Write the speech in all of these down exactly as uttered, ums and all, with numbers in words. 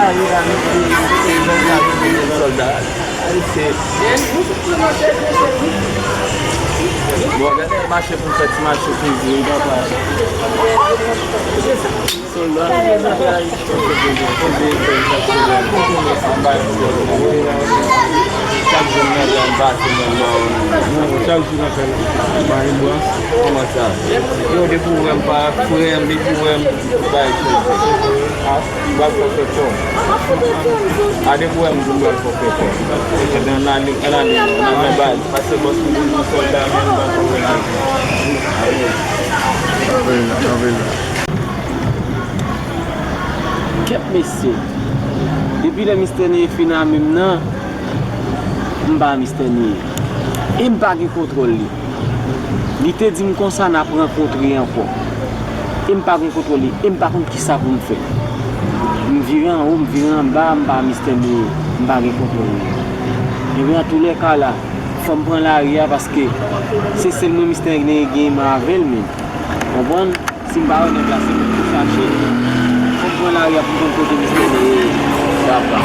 Bon, gade mache pou fè ti mache fizi, wi, papa. Sòlda, poze, poze, poze, poze, anba, chak jou m nan, m pase nan bò. Chak jou nan fè mari bwa. Kòman sa? Yo, depi w wè m pa frè m, depi w wè m bay chèz. A, m pral fè fè kò. A, depi w wè m di m pral fè fè kò. Nan lane, nan lane, nan lane baz. Pase bòs mwen toujou sòlda, men m pa konprann. Anpil, anpil. Kèt mesye. Depi lè mistè Neye fin a menm nan, m pa mistè Neye. E m pa gen kontwòl li. Li te di m konsa n ap rankontre ankò. E m pa gen kontwòl li. E m pa konn kisa pou m fè. M vire anwo, m vire anba, m pa mistè Neye. M pa gen kontwòl li. Ebyen, antoulèka la, fò m pran lari a paske se sèl mwen mistè Neye genyen mwen avè l menm. Konprann? Si m pa wè nèg la, se mwen pou chache. Fò m pran lari a pou m konn kote mistè Neye ye. Papa.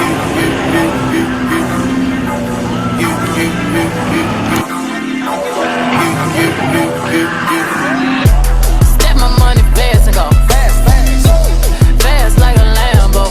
Stack my money fast and go fast, fast, fast like a Lambo.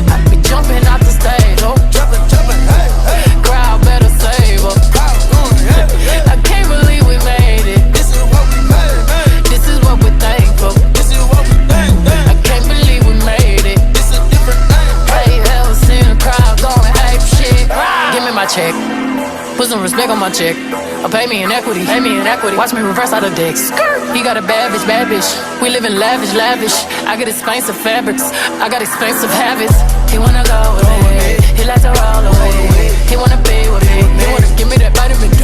I be jumping out the stage, oh, jumping, jumping, hey, hey. Crowd better save up. Crowd going heavy, heavy. I can't believe we made it. This is what we made, made. This is what we thankful. This is what we thank, thank. I can't believe we made it. This a different thing. Hey, ever seen a crowd going ape shit? Give me my check. Put some respect on my check. Or pay me in equity. Pay me in equity. Watch me reverse out of dicks. Skirt. He got a bad bitch, bad bitch. We live in lavish, lavish. I got expensive fabrics. I got expensive habits. He wanna go with me. He like to roll away. He wanna be with me. He wanna give me that vitamin D.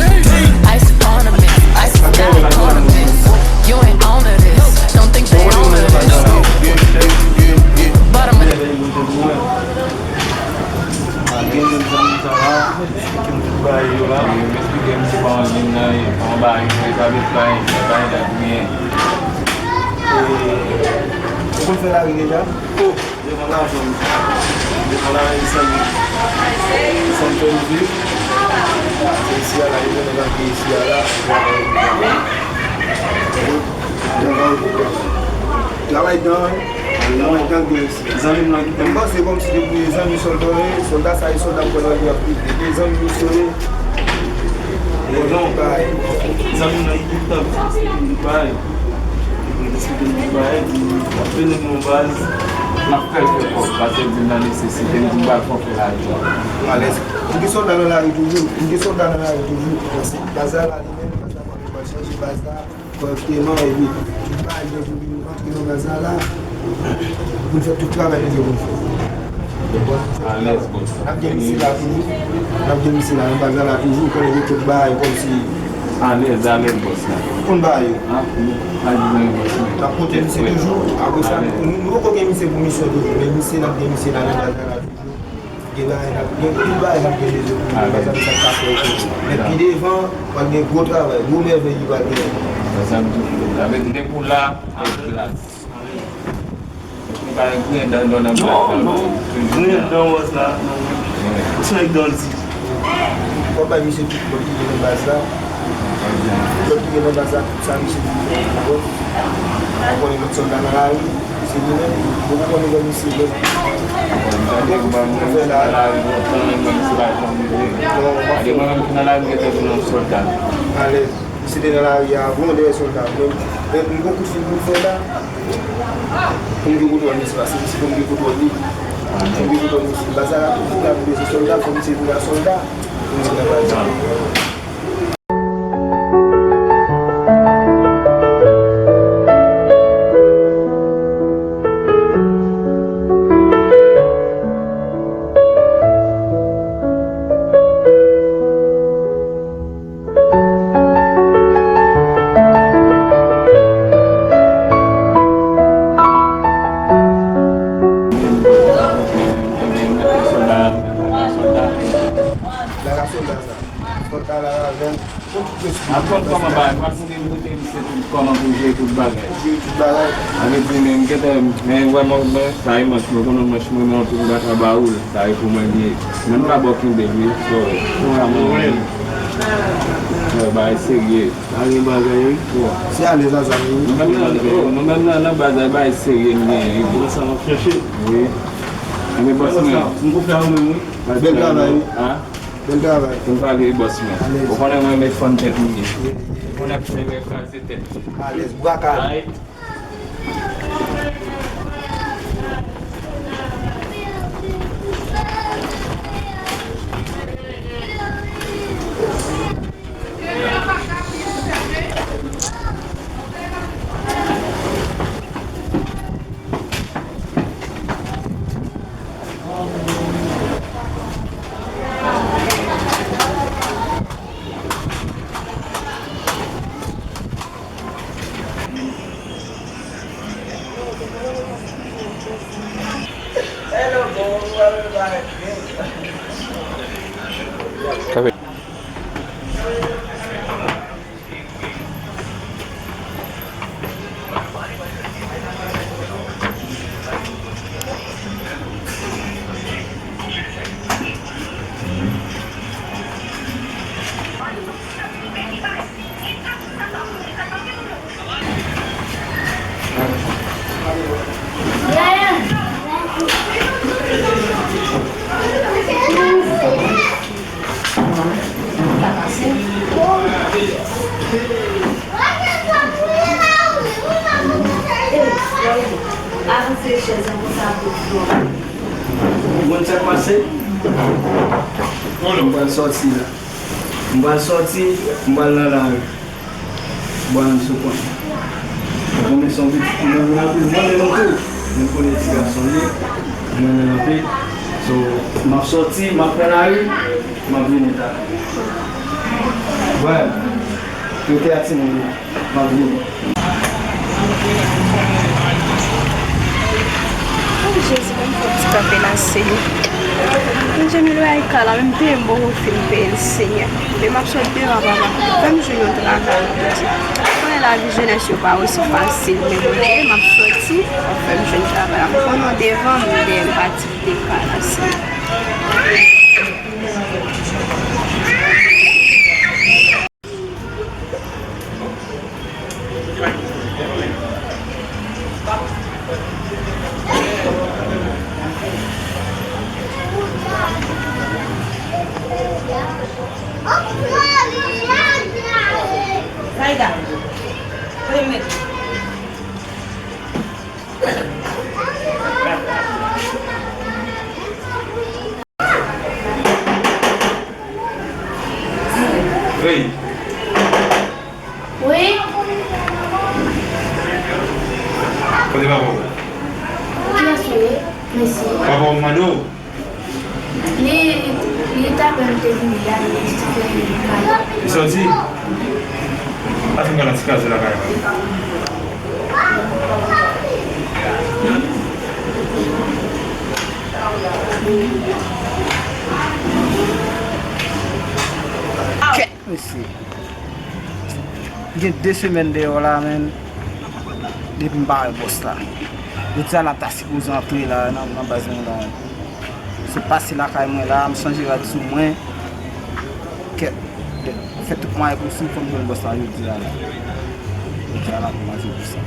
Ice ornaments. Ice sky ornaments. You ain't on to this. Don't think they on to this. Bottom of the Gen jèn zanmi sa la, m eksplike m tout bagay yo la. M eksplike m se pa yon jèn nan, e pa yon bagay, se pa yon bagay, se pa yon dat byen. E, ou konn fè lari deja? Devan lajan, devan lari, desann, desann fè m viv. Se isi a la, yo konnen nan peyi isi a la, travay, travay. Travay, travay dan, travay dan de. Zanmi m nan ki te. M panse kòmsi depi zanmi sòlda yo ye, sòlda sa yo sòlda m pran nan li anpil. Depi zanmi misye yo ye. E non, zanmi m nan ki tout tan, bay. Pou diskite nou bay. Apre nou yon baz. N ap fè l fè kòb, paske l di m nan nesesite, m di m pral fè l fè lajan. Alèz. M gen sòlda nan lari toujou, m gen sòlda nan lari toujou. Baz la la li menm, baz la pa chanje, baz la. Korekteman, epi tout bagay gen pou vin antre nan baz la la, pou n fè tout travay nou gen pou n fè. Alèz, bòs. N ap gen misye la toujou. N ap gen misye la nan baz la la toujou. Konnen gen kèk bagay kòmsi. Alèz, alèz, bòs la. Konn bagay yo. N ap pote misye toujou. Apre sa, nou, nou poko gen misye pou misyon toujou, men misye, n ap gen misye la nan baz la la toujou. Gen bagay n ap, gen tout bagay n ap gen bezwen pou nou, pa egzanp, sa k ap fè yo konnen. Men pi devan, pral gen gwo travay, gwo mèvèy ki pral genyen. Sa, sa m di w, sa vle di depi w la, e gras. Ou pa gen griyen dan, dan nan baz la, non. Griyen dan wòz la, non. Ou se nèg dan di. Fò bay misye tout lòt ki gen nan baz la. Lòt ki gen nan baz la, tout sa misye di. Ou konnen lòt sòlda nan lari. Se li menm, ou poko konnen lè misye lè. Gen koup pou fè la. Alèz, misye te nan lari a avan, dèyè sòlda. Mwen, mwen gon kout fil pou fè la. Pou m gen kontwòl misye, paske misye pou m gen kontwòl li. Pou m gen kontwòl misye. Baz la, tout moun ap bezwen sòlda, fò misye vin a sòlda. Pou misye nan baz la. Bagay sòlda sa. Sòlda la avè m. Aprann kòman bagay, pa t monte m kote m. Kòman pou jere tout bagay. Jere tout bagay. Sa vle di, men m gentan, men vrèman, men sa e manch mwen, konnen manch mwen, men anpil m pa ka ba ou l. Sa e pou mwen li ye. Men m pa ba w kenbe l, wi. So, sa mwen menm. Yo, bagay serye. Pa gen bagay, wi. Se alèz a sa, wi. Nou menm nan, oh, nou menm nan, nan baz la, bagay serye n genyen, wi. Mwen sa m ap chèche. Wi. Enben, bòs mwen. M konfye a ou menm, wi. Bèl travay, wi. Bèl travay. Pou m pale bòs mwen. Ou konnen mwen renmen fann tèt moun ye. Ou konnen mwen renmen kraze tèt moun. Alèz, bwa kale. Alright. Ou konn sa k pase? M pral sòti la. M pral sòti, m pral nan lari. Bon, m sou kont. Mwen menm se yon pitit ki renmen anpil, mwen menm tou. Mwen konnen ti gason li, mwen renmen l anpil. So, m ap sòti, m ap pran lari, m ap vini ta. Bon, yo te a timoun yo, m ap vini. O Jezi, ban m fè yon ti kanpe la, Senyè. Mwen, Jemil, wè ay ka la, menm peye m poko fin peye l, Senyè. Men m ap sot devan, papa. Fè m jwenn yon travay, Bondye. Konnen lavi jenès yo pa osi fasil, men Bondye, m ap sòti, w ap fè m jwenn travay la. M konnen w devan m, dèyè m pati de ka la, Senyè. Zayda, kote m mete? Hey. Wi. Kote papa w? Kiyès ou ye, mesye? Papa w mande w? Li, li t apre m te vini la, li te fè li kay. Li sòti? Pa fin pran ti kaze lakay mwen. Kèt, mesye. Gen de semèn deyò la, menn. Depi m pa wè bòs la. Jodi a n ap ta sipoze antre la, nan, nan baz mwen la. Se pase lakay mwen la, m chanje rad sou mwen. Kèt, fè tout mwayen posib pou m jwenn bòs la jodi a la. Jodi a la pou manje pou sa.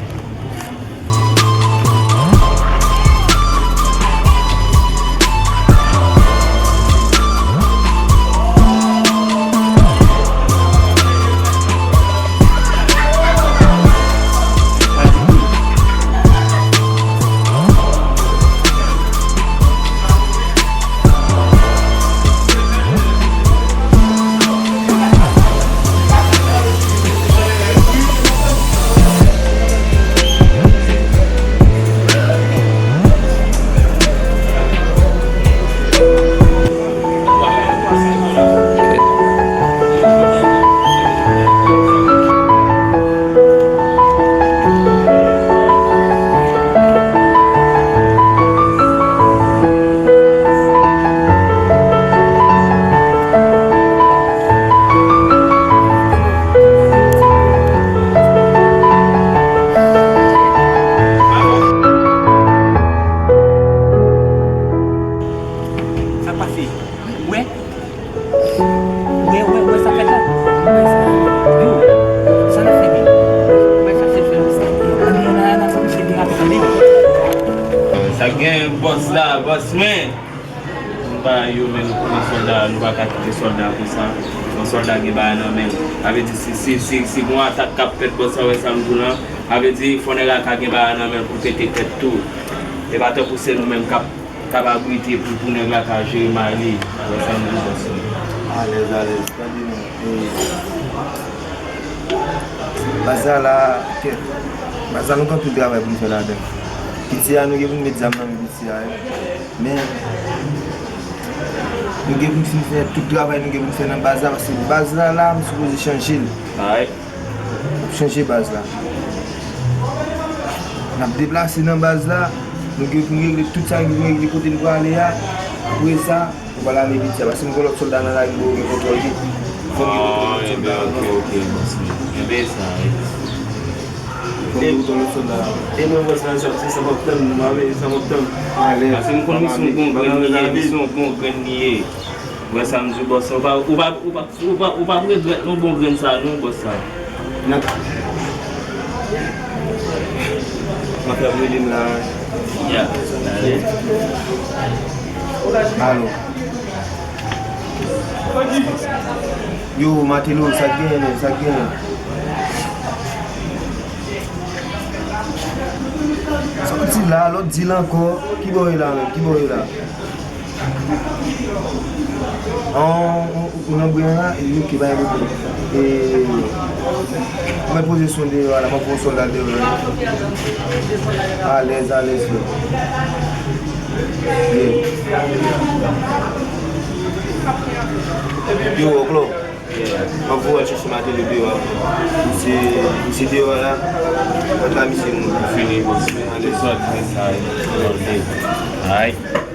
Gen bòs la, bòs mwen. Nou pa yo, men nou konnen sòlda, nou pa ka kite sòlda konsa. Yon sòlda gen bagay nan men l. Sa vle di, si, si, si, si gon atak k ap fèt, bòs sa wè sa m di w lan, sa vle di, fò nèg la ka gen bagay nan men l pou pete tèt tou. E pa tankou se nou menm k ap, k ap abrite pou, pou nèg la ka jere may li. Wè sa m di w, bòs. Alèz, alèz. Tande non. E, baz la la, kèt. Baz la, nou gen anpil travay pou n fè ladan. Piti a, nou gen pou n met zam nan men piti a, wi. Men, nou gen pou n fin fè tout travay nou gen pou n fè nan baz la, paske baz la la, m sipoze chanje l. Alright. Chanje baz la. N ap deplase nan baz la, nou gen pou n regle tout sa nou gen pou n regle kote n prale a. Apre sa, nou pral ale piti a, paske m gen lòt sòlda nan lari bò yo gen kontwòl tou. Fò m gen kontwòl lòt sòlda avan. Ok, ok, bòs mwen. Enben sa, wi. Fò m gen kontwòl lòt sòlda avan. E mwen, bòs la, se sa m ap tann, mwen, sa m ap tann. Alèz. Paske m konn misyon gon grenn li ye, misyon gon grenn li ye. Wè sa m di w, bòs, ou pa, ou pa, ou pa, ou pa, ou p ap regrèt non bon grenn sa non, bòs sa. N ap, m ap fè rele m la. Ya, ale. Alo. Yo, Matelo, sa k genyen, men, sa k genyen? Sa w di la, lòt di l ankò. Ki bò w ye la, menm? Ki bò w ye la? An, ou, ou nan bren an la? E, ok, pa gen pwoblèm. E, ou mèt poze sou deyò a la, m ap voye yon sòlda deyò la. Alèz, alèz, frè. Yeah. Yo, Oklo. M ap voye al chèche Matelo deyò a. Misye, misye deyò a la. Kont la, misye moun. Fini, bòs. Alèz. Sòti sa, alèz. Alright.